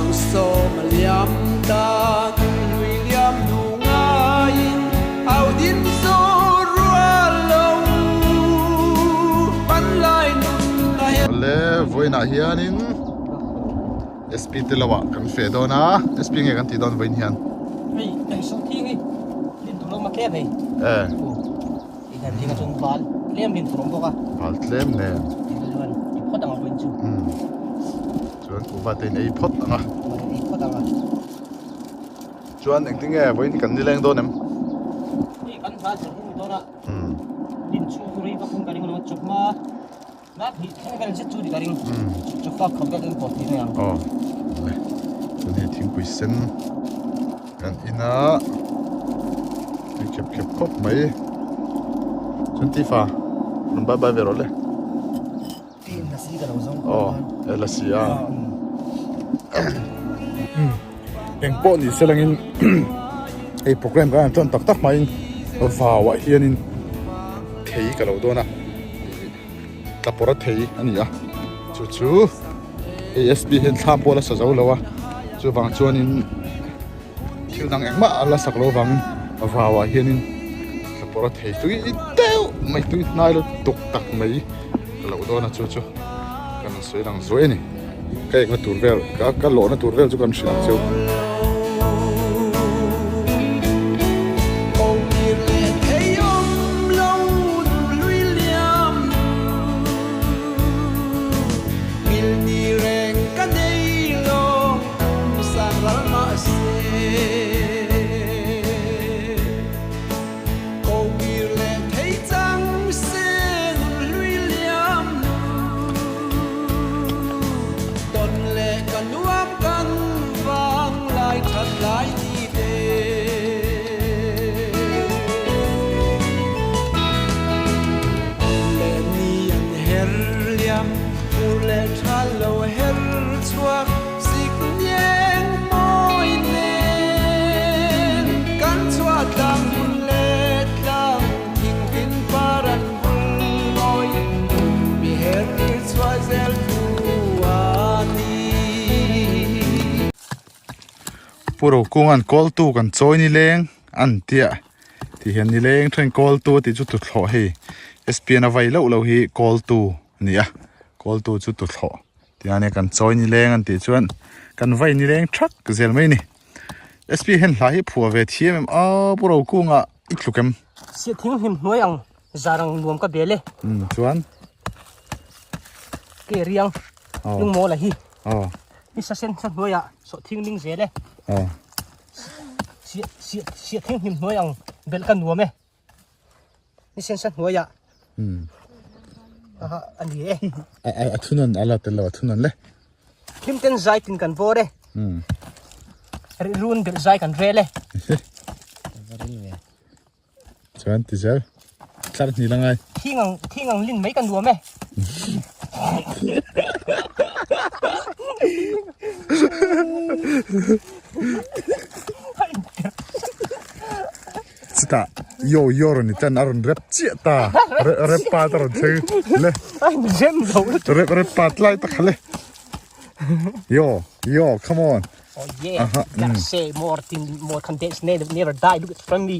Sangsawm a liam ta hlui liam hnu ngaiin au din zo rual lo panlai nun a her. Awle vawiinah hianin SP te lo ah kan feh dawn a, SP nge kan tih dawn vawiin hian? Hei sawhthing hi rin tur awm a tlem hei. Eh. Inher ding a chuan val tlem rin tur awm bawk a. Val tlem nen. Tih chuan i phawt ang a vawiin chu. Umm. Chuan kuhva te in ei phawt ang a. Kuhva te ei phawt ang a. Chuan engtin nge vawiin kan nileng dawn em? Hei kan hla zel hi ni dawn a. Umm. Rin chhung chu rei vak in ka ring lo a chawhma nak hnih thleng vel zet chu ni ka ring. Umm. Chawhma khawp vel in pawh thei mai ang. Aw. Le. Chuan hei thingpui sen. Kan ina tui khep khep khawp mai chuan tifa rawn bye bye ve rawh le aw e lasi a eng pawh ni se langin hei program kan han tan tak tak hmain vau ah hianin thei ka lo dawn a tlapawrh a thei a ni a chu chu asp hian thla pawh a la sa zo lo a chuvang chuanin thil dang engmah a la sak loh avangin vau ah hianin tlapawrh a thei tui deuh mai tui hnai lutuk tak mai ka loh dawn a chu chu kan han sawi lang zuai a ni ka ekna tur vel ka lawhna tur vel chu kan hrilh ang cheu. Pu Rokunga'n kawltu kan chawi nileng an tia ti hian nileng then kawltu a tih chu tuthlawh hei S_P_N a vai loh loh hi kawltu a ni a kawltu chu tuthlawh tih a nia kan chawi nileng an tih chuan kan vai nileng thak zel mai a ni S_P hian hla hi a phuah ve thiam em a Pu Rokunga i tluk em. Siathing hlim hnuai ang zarang nuam ka bel e. Um chuan. Ke riang lung mawl a hi. Aw. Ni sa sen sa hnuai ah sawhthing ling zel e. Aw. Sia sia siathing hlim hnuai ang bel ka nuam e. Ni sen sa hnuai ah. Um. Aha a ni e. A a a thunawn a la tel lo a thunawn le. Hlim ten zai tin kan bawr e. Um. Run bel zai kan rel e. Chuan ti zel. Tlar hnih la ngai. Thing ang thing ang lin mai ka nuam e. Chutah yo yo rawn ni tan a rawn rep chiah ta. Rep pa ta rawn thleng le. Ai mi zem lo. Rep rep pa tlai ta kha le. Yo yo come on. Oh yeah, uh -huh. gotta say more thing, more contents never, never die. Look at from me.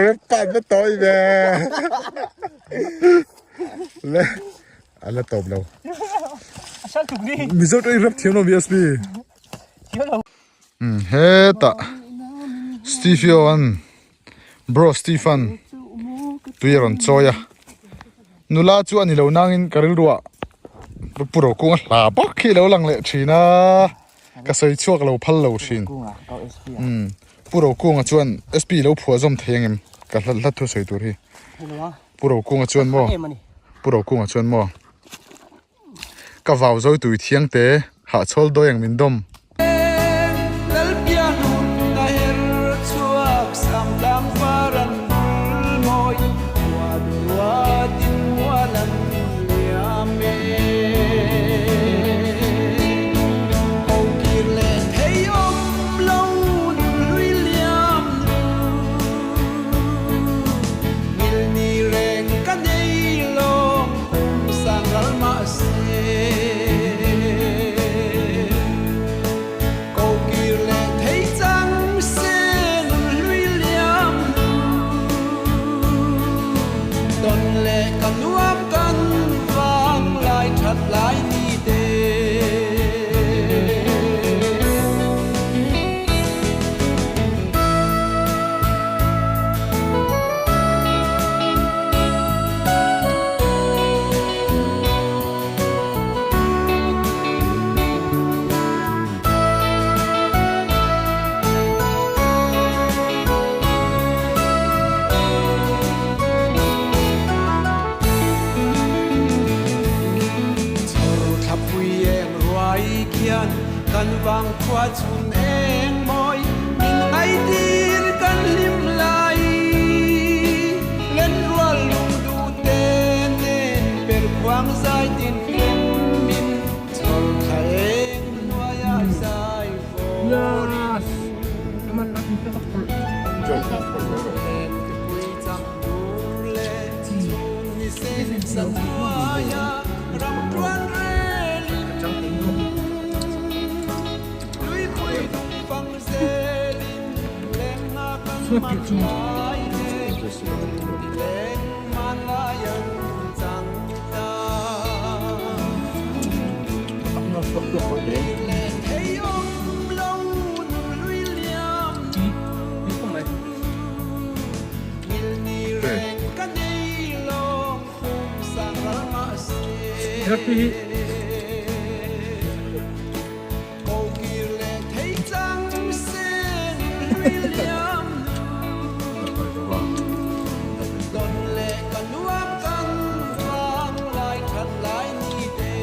Rep pa na toy ve. Le ala top lo. Asal tuk ni. Mizo to rep thiam lo BSP. Thiam lo. Heta Stevie an bro Stephen tui a rawn chawi a nula chu a ni lo nangin ka rilruah pu Rokunga hla bawk hi a lo lang leh thin a ka sawi chhuak lo phal lo thin umm pu Rokunga chuan SP lo phuah zawm thei ang em ka hla hla thu sawi tur hi pu Rokunga chuan maw pu Rokunga chuan maw. Ka vau zo tui thiang te hahchhawl dawi ang min dawm. Kan vang khua chhun eng mawi min ngaitir kan hlim lai. Lenrual lung duh te nen per khuang zai tin rem min chhawr thla eng hnuaiah zai fawrin. Lentipui cham dur leh chhun ni sen sa hnuaiah ram tuan relin. Luipui dung fang zelin leng nga kan man lai te leng man lai an chang ta. Leh thei awm lo nun lui liam ngil ni reng ka nei lawng khum sang ral mah se. Ko kir leh thei chang sen lui liam nu Don leh ka nuam kan vang lai that lai ni te.